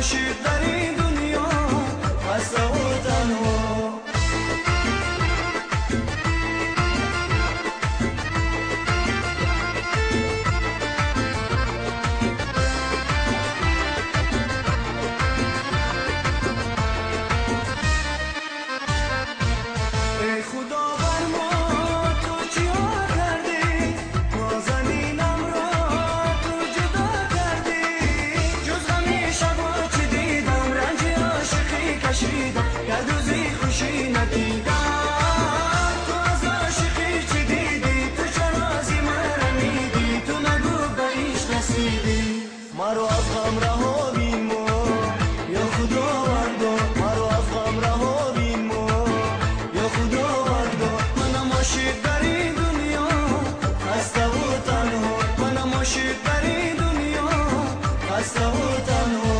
عاشق در این دنیا خسته و تنها. ای خدا بر ما تو چیا کردی، نازنینم را تو جدا کردی. جز غمی شبا چی دیدم، رنج عاشقی کشیدم، یک روزی خوشی ندیدم. تو از عاشقی چی دیدی، تو چرا از من رمیدی، تو نگو به عشق رسیدی. مرا از غم رها بین ما یا خداوندا، مرا از غم رها بین ما یا خداوندا. منم عاشق در این دنیا خسته و تنها، منم عاشق در این دنیا خسته و تنها.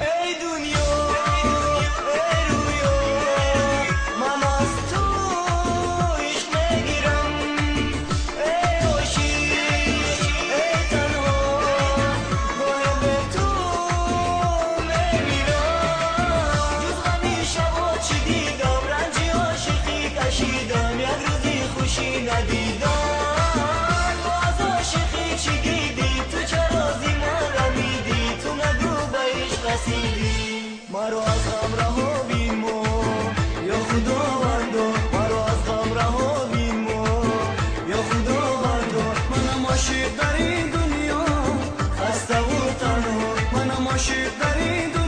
ای دنیا ای رویا، من از تو عشق میگیرم. ای عاشق ای تنها، گاهی به تو میمیرم. جز غمی شبا چی دیدم، رنج عاشقی کشیدم، یک روزی خوشی ندیدم. تو از عاشقی چی دیدی، تو چرا زی من رمیدی، تو نگو به عشق رسیدی. مرا از غم رها بین ما یا خداوندا، مرا از غم رها بین ما یا خداوندا. منم عاشق در این دنیا خسته و تنها، منم عاشق در این دنیا.